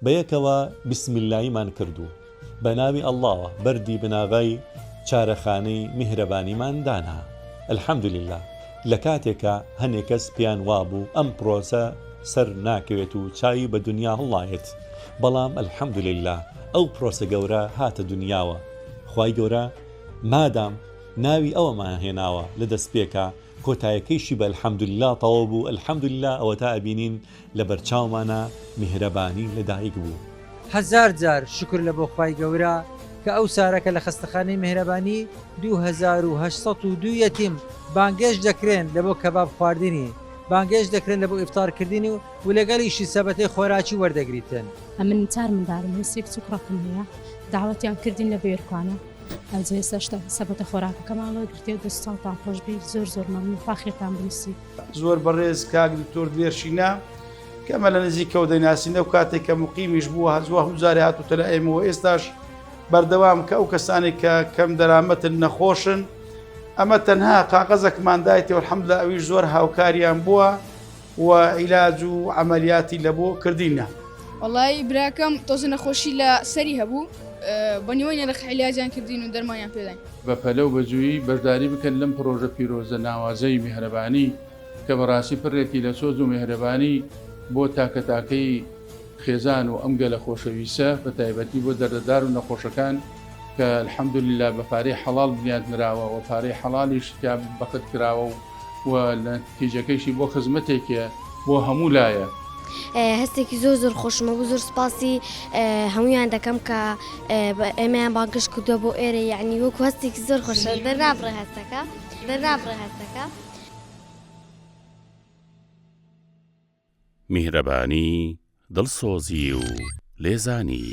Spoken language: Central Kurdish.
بەیەکەوە بیسمیللایمان کرد و بە ناوی ئەڵڵاوە بەردی بناغەی چارەخانەی میهرەبانیمان دانا. الحمدللە لە کاتێکا هەنێ کەس پێیان وابوو ئەم پرۆسە سەر ناکەوێت و چاوی بە دونیا هەڵنایەت بەڵام الحمدللە ئەو پرۆسە گەورە هاتە دونیاوە خوای گەورە مادام ناوی ئەومان هێناوە لە دەستپێکا کۆتایەکەیشی بە الحمدللە تەواو بوو الحمدللە ئەوەتا ئەبینین لەبەرچاومانا میهرەبانی لەدایک بوو. هەزار جار شوکر لە بۆ خوای گەورە کە ئەو سارەکە لە خەستەخانەی میهرەبانی 2802 یەتیم بانگێشت دەکرێن لە بۆ کەباب خواردنی بانگێشت دەکرێن لە بۆ ئیفتار کردنی و ولەگەڵیشی سەبەتەی خۆراکی وەردەگریتن. ئەمن چار منداڵم هەیە سێ کچ و کوڕەکم هەیە داوەتیان کردین لە بێرکانە ئەوجا ئێستاش سەبەتە خۆراکەکەمان وەرگرتیە دەست و چاوتان خۆش بی زۆر زۆر مەمنون خوا خێرتان بنوسی. زۆر بەڕێز کاک دکتۆر دلێر شینە کە ئەمە لە نزیکەوە دەیناسین ئەو کاتێک کە مقیمیش بووە هەزوە هەموو جارێ هاتووتە لە ئێمەوە ئێستاش بەردەوام کە ئەو کەسانێک کە کەم دەرامەتن نەخۆشن ئەمە تەنها قاقەزەکمان دایتێ والحەمدلله ئەویش زۆر هاوکاریان بووە و عیلاج و عەمەلیاتی لە بۆ کردینە. وەڵایی براکەم تۆزە نەخۆشی لە سەری هەبوو بە نیوەی نرخ عیلاجیان کردین و دەرمانیان پێداین. بە پەلە و بە زوویی بەشداری بکەن لەم پڕۆژە پیرۆزە ناوازەی میهرەبانی کە بەڕاستی پڕێتی لە سۆز و میهرەبانی بۆ تاکە تاکەی خێزان و ئەم گەلە خۆشەویسە بە تایبەتی بۆ دەردەدار و نەخۆشەکان کە الحمدللە بە پارەی حەڵاڵ بنیات نراوە و پارەی حەڵالیش تیا بەخت کراوە و و نەتیجەکەیشی بۆ خزمەتێکە بۆ هەموو لایەک. هەستێکی زۆر زۆر خۆشم هەبوو زۆر سوپاسی هەموویان دەکەم کە ئێمەیان بانگهێشت کردووە بۆ ئێرە یعنی وەکو هەستێکی زۆر خۆشە دەرنابڕێ هەستەکە دەرنابڕێ هەستەکە. میهرەبانی، دڵسۆزی و لێزانی.